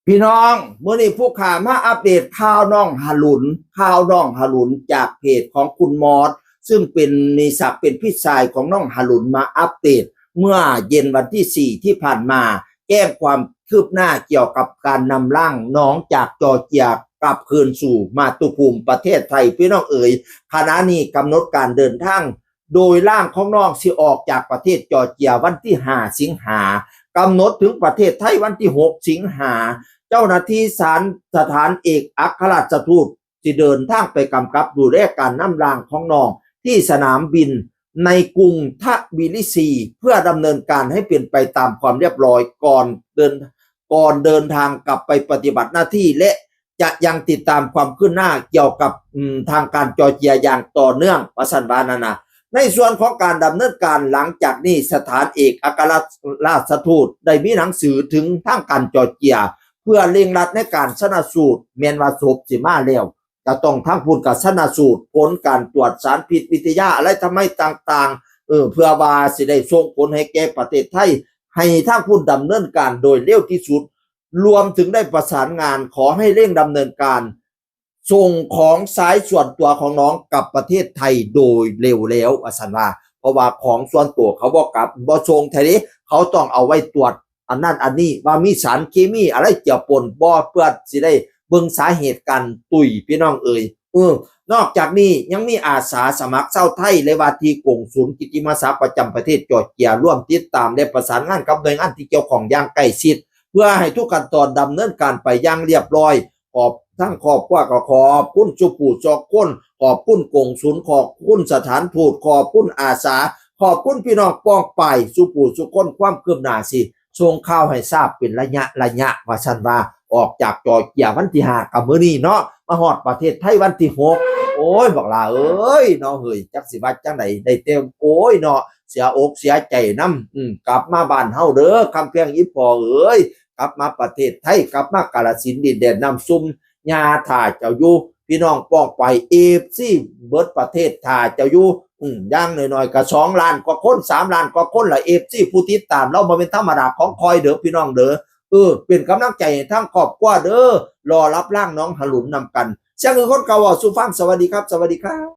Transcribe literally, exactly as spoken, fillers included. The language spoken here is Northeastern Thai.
พี่น้อง มื้อนี้ผู้ข่าวมาอัปเดตข่าวน้องหลุน ข่าวน้องหลุนจากเพจของคุณมอส ซึ่งเป็นมีศักดิ์เป็นพี่ชายของน้องหลุนมาอัปเดต เมื่อเย็นวันที่สี่ที่ผ่านมา แจ้งความคืบหน้าเกี่ยวกับการนำร่างน้องจากจอร์เจียกลับคืนสู่มาตุภูมิประเทศไทย พี่น้องเอ๋ย ขณะนี้กำหนดการเดินทาง โดยร่างของน้องสิออกจากประเทศจอร์เจียวันที่ห้าสิงหา กำหนดถึงประเทศไทยวันที่หกสิงหา เจ้าหน้าที่สารสถานเอกอัครราชทูตสิเดินทางไปกำกับดูแลการนำร่างของน้องที่สนามบินในกรุงทบิลิซี เพื่อดำเนินการให้เป็นไปตามความเรียบร้อยก่อนเดิน ก่อนเดินทางกลับไปปฏิบัติหน้าที่ และจะยังติดตามความคืบหน้าเกี่ยวกับอืมทางการจอร์เจียอย่างต่อเนื่อง ว่าซั่นว่านั่นนะ ในส่วนของการดำเนินการหลังจากนี้ สถานเอกอัครราชทูตได้มีหนังสือถึงทางการจอร์เจีย เพื่อเร่งรัดในการชันสูตร แม่นว่าศพสิมาแล้ว จะต้องทางพุ้นก็ชันสูตรผลการตรวจสารพิษวิทยาอะไรทำไมต่างๆ เออ เพื่อว่าสิได้ส่งผลให้แก่ประเทศไทย ให้ทางพุ้นดำเนินการโดยเร็วที่สุด รวมถึงได้ประสานงานขอให้เร่งดำเนินการ ส่งของใช้ส่วนตัวของน้องกลับประเทศไทยโดยเร็วแล้ว ว่าซั่นว่า เพราะว่าของส่วนตัวเขาบ่กลับบ่ส่งไทยเด้ เขาต้องเอาไว้ตรวจอันนั้นอันนี้ ว่ามีสารเคมีอะไรเจือปนบ่ เพื่อสิได้เบิ่งสาเหตุการตุย พี่น้องเอ๋ย เออ นอกจากนี้ยังมีอาสาสมัครชาวไทยและว่าที่กงสุลกิตติมศักดิ์ประจำประเทศจอร์เจีย ร่วมติดตามและประสานงานกับหน่วยงานที่เกี่ยวข้องอย่างใกล้ชิด เพื่อให้ทุกขั้นตอนดำเนินการไปอย่างเรียบร้อย ขอบ ทั้งครอบครัวก็ขอบคุณสู่ผู้สู่คน ขอบคุณกงสุล ขอบคุณสถานทูต ขอบคุณอาสา ขอบคุณพี่น้องป้องไปสู่ผู้สู่คน ความคืบหน้าสิส่งข่าวให้ทราบเป็นระยะระยะ ว่าซั่นว่า ออกจากจอร์เจียวันที่ห้า กับมื้อนี้เนาะ มาฮอดประเทศไทยวันที่หก โอ้ย บักหล่าเอ้ยเนาะ เฮ้ย จักสิว่าจังใด ได้แต่โอ้ยเนาะ เสียอกเสียใจนำ อืม กลับมาบ้านเฮาเด้อ คำแพงอีพ่อเอ้ย กลับมาประเทศไทย กลับมากาฬสินธุ์ดินแดนน้ำซุ่ม ย่าถ่าเจ้าอยู่ พี่น้องป้องไป เอฟซี เบิดประเทศถ่าเจ้าอยู่ อืม อย่างน้อยๆ ก็สองล้านกว่าคน สามล้านกว่าคนละ เอฟซี ผู้ติดตามเราบ่แม่นธรรมดาของคอยเด้อ พี่น้องเด้อ เออ เป็นกำลังใจให้ทั้งครอบครัวเด้อ รอรับร่างน้องหลุนนำกัน เสียงคือคนเก่าเว้าสู่ฟัง สวัสดีครับ สวัสดีครับ